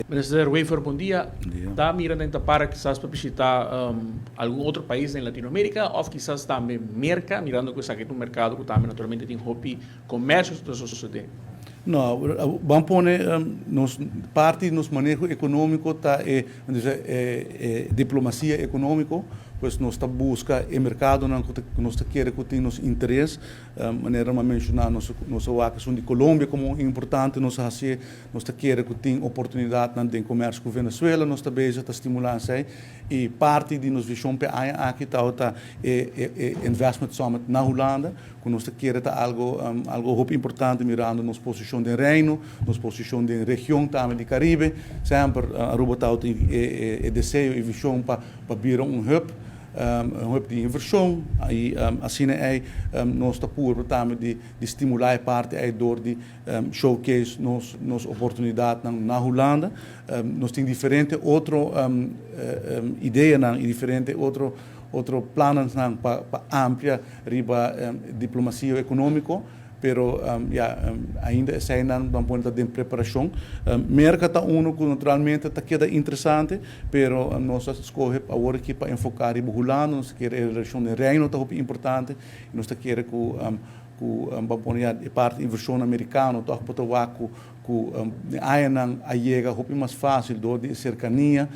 Minister Wever, bon dia. Ta mira den ta para kisas pa bishita algun otro pais den Latinoamerica of kisas tambe Merca, mirando cu esaki ta un mercado cu tambe naturalmente tin hopi comercio ta sosode? No, ban pone nos parti di nos maneho economico ta e e diplomacia economico, pues nos ta busca e mercadonan cu nos ta kere cu tin nos interes. Manera mi a menciona nos a wak esun di Colombia como importante, nos a hacié. Nos ta kere ku tin oportunidatnan den komersio ku Venezuela, nos ta bezig ta stimulá esei i parti di nos vishon p'e aña aki tabata e e Investment Summit na Hulanda, ku nos ta kere ta algu algu hopi importante mirando nos posishon den Reino, nos posishon den region tambe di Karibe. Semper Aruba tabata tin e e deseo i vishon pa pa bira un hub. Un hub di invershon i asina ei nos ta purba tambe di di stimulá e parti ei dor di showcase nos nos oportunidatnan na Hulanda. Nos tin diferente otro ideanan i diferente otro otro plannan pa pa amplia riba diplomasia ekonómiko, pero ya ainda eseinan ban pone ta den preparashon. Merka ta unu ku naturalmente ta keda interesante, pero nos a skohe awor aki pa enfoká riba Hulanda, nos ta kere e relashon den Reino ta hopi importante i nos ta kere ku Ku ban pone ya e parti invershon amerikano tòg bo ta wak ku ku den añanan a yega hopi mas fásil dor di e serkania,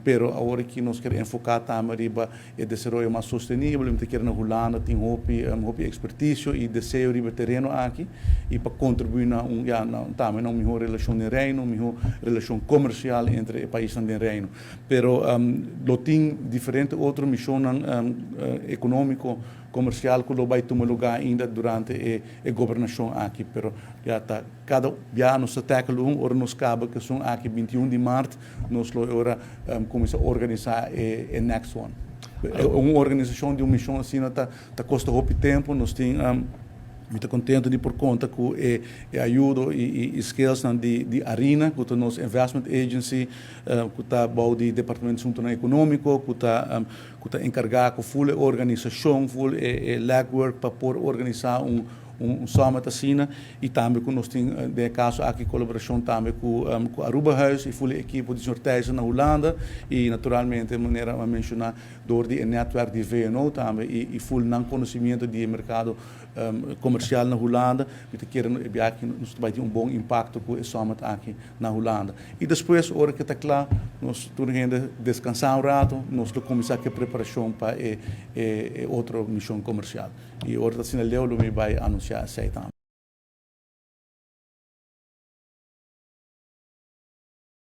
pero awor aki nos kier enfoká tambe riba e desaroyo mas sostenibel. Mi ta kere na Hulanda tin hopi hopi ekspertisio i deseo riba e tereno aki i pa kontribuí na un ya na tambe na un mihó relashon den Reino, un mihó relashon komersial entre e paisnan den Reino. Pero lo tin diferente otro mishonnan ekonómiko Comercial cu lo bay tuma lugar ainda durante e e gobernacion aki, pero ya ta cada bia nos ta tackle un, ora nos caba cu esun aki 21 di maart nos lo e ora cuminsa organisa e e next one. Un organisacion di un mision asina ta ta costa hopi tempo, nos tin mi ta contento di por conta cu e e ayudo y y skillsnan di di Arina cu ta nos investment agency cu ta bou di Departamento di Asuntonan Economico cu ta ku ta enkargá ku ful e organisashon, ful e legwork pa por organisá un un summit asina i tambe ku nos tin den e kaso aki kolaborashon tambe ku ku Arubahuis i ful e ekipo di señor Thijssen na Hulanda i naturalmente manera a menshoná dor di e netwerk di VNO tambe i ful nan konosimiento di e merkado komersial na Hulanda. Mi ta kere e biaha aki nos ta bai tin un bon impakto ku e summit aki na Hulanda. I despues ora ke ta kla nos tur hende deskansá un rato, nos lo kuminsá ku e preparashon pa e e otro mishon komersial. I ora ta asina leu lo mi bai anunsiá esei tambe.